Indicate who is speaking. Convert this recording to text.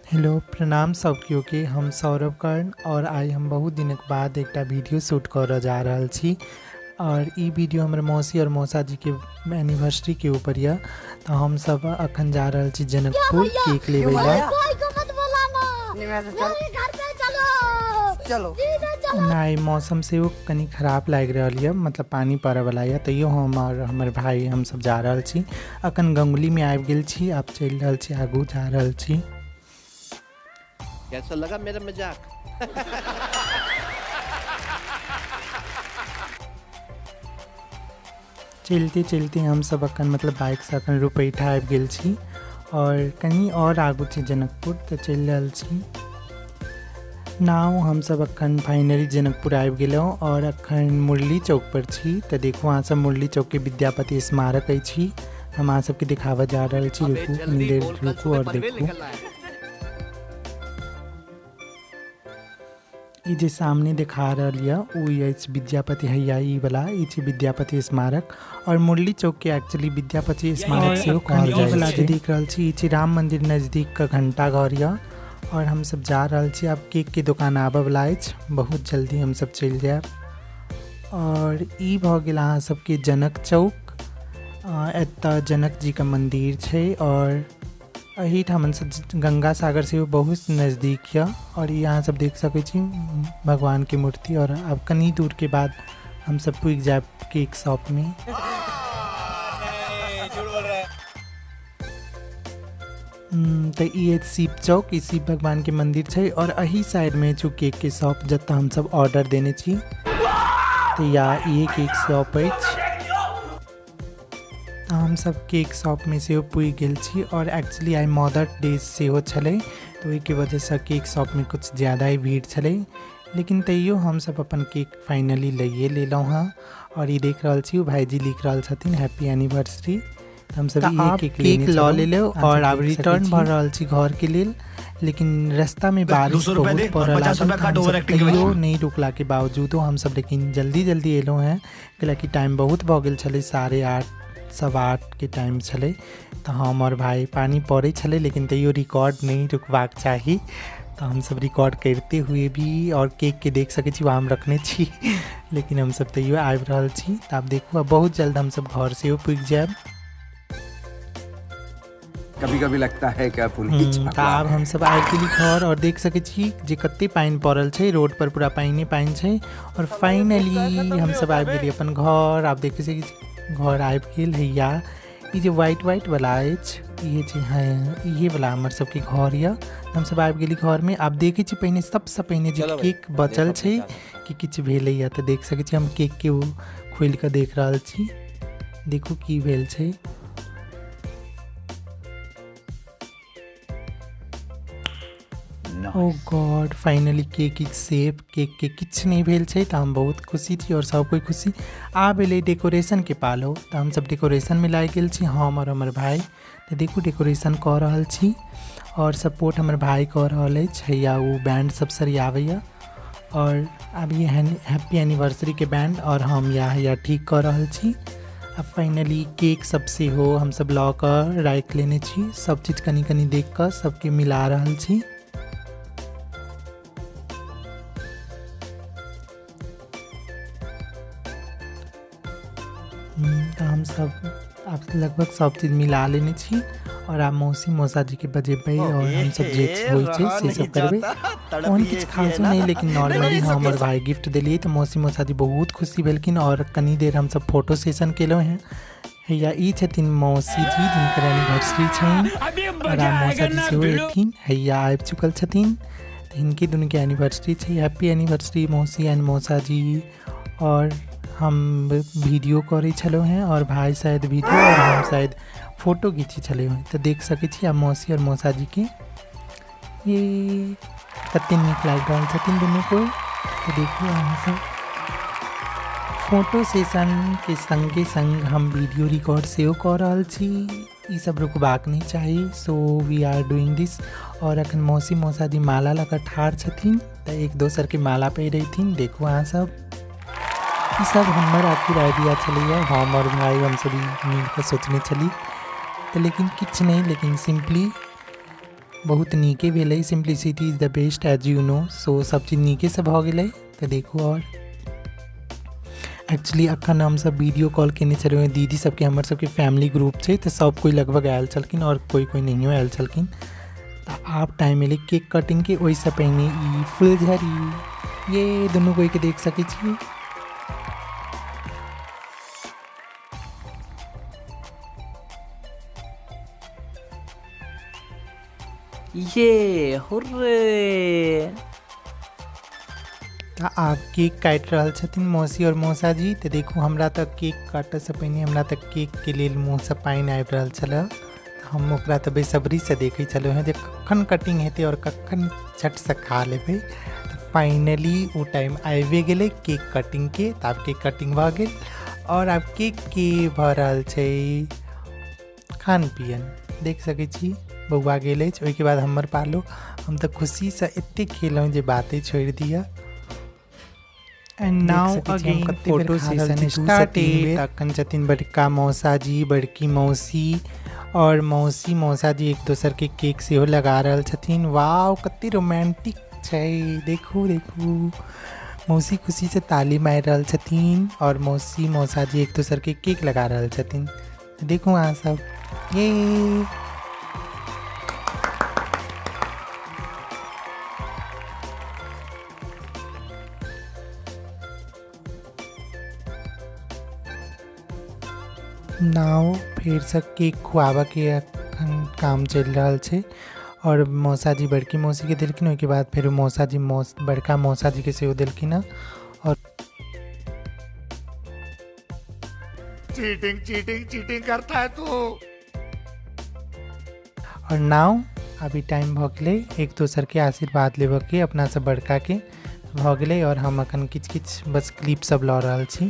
Speaker 1: Hello प्रणाम सब केओ के, हम सौरभ कर्ण और आइ हम बहुत दिनक बाद एकटा वीडियो शूट करऽ जा रहल छी। और ई वीडियो हमर मौसी और मौसा जी के एनिवर्सरी के ऊपर यऽ। तऽ हम सब अखन जा रहल छी जनकपुर केक लेबै लए।
Speaker 2: चलो।
Speaker 1: ओना आइ मौसम सेहो कनि खराब लागि रहल यऽ, मतलब पानि पड़ऽ वला यऽ, तैयो हम और हमर भाई हम सब जा रहल छी। अखन गंगुली में आबि गेल छी, आब चलि रहल छी, आगू जा रहल छी।
Speaker 3: कैसा लगा मेरा मजाक?
Speaker 1: चलते चलते हम सब अखन मतलब बाइक से अखन रुपैठा आबि गेल छी और कहीं और आगू छी जनकपुर, तऽ चलि रहल छी। नाव हम सब अखन फाइनली जनकपुर आबि गेलहुँ और अखन मुरली चौक पर छी। तऽ देखू अहाँ सब मुरली चौक के विद्यापति स्मारक अछि, हम अहाँ सबके दिखाबऽ जा रहल छी।
Speaker 3: अबे
Speaker 1: रुकू
Speaker 3: जल्दी
Speaker 1: कनी देर
Speaker 3: बोल, कल
Speaker 1: रुकू
Speaker 3: सुबह
Speaker 1: और
Speaker 3: पनवेल
Speaker 1: देखू।
Speaker 3: निकलना है।
Speaker 1: ई जे सामने देखा रहल यऽ ओ ई अछि विद्यापति हैया ई वाला, ई छी विद्यापति स्मारक। और मुरली चौक के एक्चुअली विद्यापति स्मारक सेहो कहल जाइ छै। जे देख रहल छी ई छी राम मंदिर नजदीक के घंटा घर यऽ और हम सब जा रहल छी। आब केक के दुकान आबऽ वाला अछि, बहुत जल्दी हम सब चलि जायब। और ई भऽ गेल अहाँ सबके जनक चौक। एतऽ जनक जी के मंदिर छै और एहिठाम से गंगा सागर सेहो बहुत नज़दीक यऽ। और ई अहाँ सब देख सकै छी भगवान के मूर्ति। और आब कनी दूर के बाद हम सब पुगि जायब केक शॉप में। तऽ ई अछि शिव चौक, ई शिव भगवान के मंदिर छै। और एही साइड में अछि केक के शॉप जतऽ हम सब ऑर्डर देने छी। तऽ या ई केक शॉप अछि। तऽ हम सब केक शॉप में सेहो पुगि गेल छी। और एक्चुअली I mother day सेहो छलै, तऽ ओहिके वजहसँ केक शॉप में कुछ ज़्यादा ही भीड़ छलै, लेकिन तैयो हम सब अपन केक फाइनली लैए लेलहुँ हँ। और ई देख रहल छी भाईजी लिख रहल छथिन हैप्पी एनिवर्सरी। तऽ हम सब
Speaker 4: तऽ
Speaker 1: ई
Speaker 4: आब
Speaker 1: केक
Speaker 4: केक
Speaker 1: लेने
Speaker 4: लऽ
Speaker 1: छलहुँ।
Speaker 4: लेलहुँ
Speaker 1: अहाँ
Speaker 4: और
Speaker 1: सब
Speaker 4: आब
Speaker 1: देख सकै
Speaker 4: रिटर्न
Speaker 1: छी।
Speaker 4: भऽ रहल छी घर के लेल।
Speaker 1: लेकिन रास्ता में बारिश
Speaker 5: 200 रुपया
Speaker 1: बहुत
Speaker 5: दे और
Speaker 1: पड़ऽ
Speaker 5: 50
Speaker 1: लागल,
Speaker 5: रुपया
Speaker 1: तऽ हम
Speaker 5: काट ओवर
Speaker 1: सब
Speaker 5: एक्टिंग के
Speaker 1: तैयो
Speaker 5: वजह।
Speaker 1: नहीं रुकला के बावजूदो हम सब लेकिन जल्दी जल्दी एलहुँ हँ, कैलाकि टाइम बहुत भऽ गेल छलै, 8:30 8:15 के टाइम छलै। तऽ हम और भाई पानी पड़ै छलै, लेकिन तैयो रिकॉर्ड नहीं रुकबाक चाही, तऽ हम सब रिकॉर्ड करिते हुए भी और केक के देख सकै छी वहाँ हम रखने छी, लेकिन हम सब तैयो आबि रहल छी। तऽ आब देखू, आब बहुत जल्द हम सब घर सेहो पुगि जायब।
Speaker 6: कभी कभी लगता है कि आप उन्हीं
Speaker 1: तऽ आब हम सब आबि गेली घर और देख सकै छी जे कते पानि पड़ल छै, रोड पर पूरा पानिए पानि छै। और फाइनली हम सब आबि गेली अपन घर। आब देख सकै छी घर आबि गेल हैया। ई जे व्हाइट व्हाइट वाला अछि इहे छै, हाँ, इहे वाला हमर सबके घर यऽ। हम सब आबि गेली घर में। आब देखै छी पहिने सबसँ पहिने जे
Speaker 3: चलो भाई,
Speaker 1: केक बचल
Speaker 3: देखो
Speaker 1: छै
Speaker 3: अपने साथ।
Speaker 1: कि किछु भेलैया, तऽ देख सकै छी हम केक के ओ खोलि कऽ देख रहल छी, देखू की भेल छै। ओ God, finally cake is safe. Cake के किछु नहि भेल छै, तऽ हम बहुत खुशी छी और सब कोइ खुशी। आब एलै डेकोरेशन के पालो, तऽ हम सब डेकोरेशन में लागि गेल छी, हम और हमर भाई। तऽ देखू डेकोरेशन कऽ रहल छी और सपोर्ट हमर भाई कऽ रहल अछि। हैया ओ बैंड सब सरियाबैया और आब ये हैप्पी एनिवर्सरी के बैंड और हम या हैया ठीक कऽ रहल छी। आब फाइनली केक सब सेहो हम सब लऽ कऽ राखि लेने छी, सब चीज कनि कनि देख कऽ सबके मिला रहल छी। तऽ हम सब आब लगभग सब चीज मिला लेने छी और आब मौसी मौसा जी के बजेबै और हम सब जे होइ छै से सब करबै। ओहन किछु खासो नहि, लेकिन नॉर्मली हम हमर भाई गिफ्ट देलियै तऽ मौसी मौसा जी बहुत खुशी भेलखिन और कनी देर हम सब फोटो सेशन केलहुँ हँ। हैया ई छथिन मौसी जी जिनकर एनिवर्सरी छनि और आब मौसा जी सेहो एथिन, हैया आबि चुकल छथिन। तऽ हिनके दुनूके एनिवर्सरी छै। हैप्पी एनिवर्सरी मौसी एंड मौसा जी। और हम वीडियो करै छलहुँ हँ और भाई शायद वीडियो और हम शायद फोटो घीचै छलहुँ हँ। तऽ देख सकै छी आब मौसी और मौसा जी के ये कते नीक लागि रहल छथिन दुनू कोइ। तऽ देखू अहाँ सब फोटो सेशन के संगे संग हम वीडियो रिकॉर्ड सेहो कऽ रहल छी। ई सब रुकबाक नहि चाही, so we are doing this. और अखन मौसी मौसा जी माला लऽ कऽ ठाढ़ छथिन, तऽ एक दोसर के माला पहिरेथिन। देखू अहाँ सब ई सब हमर आखिर आइडिया छलैया, हम और भाई हम सब ई मिल कऽ सोचने छली। तऽ लेकिन किछु नहि, लेकिन सिम्पली बहुत नीके भेलै। Simplicity is the best as you know. So सब चीज नीकेसँ भऽ गेलै। तऽ देखू, आओर एक्चुअली अखन हमसब वीडियो कॉल केने छलहुँ दीदी सबके, हमर सबके फैमिली ग्रुप छै, तऽ सब कोइ लगभग आयल छलखिन आओर कोइ कोइ नहियो आयल छलखिन। तऽ आब टाइम एलै केक कटिंगके। ओहिसँ पहिने ई फुलझड़ी, ये दुनू कोइके देख सकै छी।
Speaker 2: ये हुर्रे।
Speaker 1: तऽ आब केक काटि रहल छथिन मौसी आओर मौसाजी। तऽ देखू, हमरा तऽ केक काटऽसँ पहिने हमरा तऽ केकके लेल मुँहसँ पानि आबि रहल छलै। हम ओकरा तऽ बेसब्रीसँ देखै छलहुँ हेँ जे कखन कटिंग हेतै आओर कखन झटसँ खा लेबै। तऽ फाइनली ओ टाइम आबिए गेलै केक कटिंगके। तऽ आब केक कटिंग भऽ गेल आओर आब केकके भऽ रहल छै खान पियन। देख सकै छी बौआ गेल अछि। ओहिके बाद हमर पालो, हम तऽ खुशीसँ एतेक खेलहुँ जे बाते छोड़ि दिअ। And now again photo session started. अखन छथिन बड़का मौसाजी, बड़की मौसी और मौसी मौसाजी एक दोसर के केक सेहो लगा रहल छथिन। वाव, कते रोमांटिक छै। देखू देखू, मौसी खुशी से ताली मारि रहल छथिन और मौसी मौसाजी एक दोसर के केक लगा रहल छथिन। देखू अहाँ सब, ये नाव फेरसँ केक खुआबऽके अखन काम चलि रहल छै। आओर मौसाजी बड़की मौसीके देलखिन, ओहिके बाद फेर मौसाजी बड़का मौसाजीके सेहो देलखिन हँ। आओर
Speaker 3: चीटिंग चीटिंग चीटिंग करता है तू।
Speaker 1: और नाव अभी टाइम भऽ गेलै एक दोसरके आशीर्वाद लेबऽके, अपनासँ बड़काके भऽ गेलै। और हम अखन किछु किछु बस क्लिप सब लऽ रहल छी।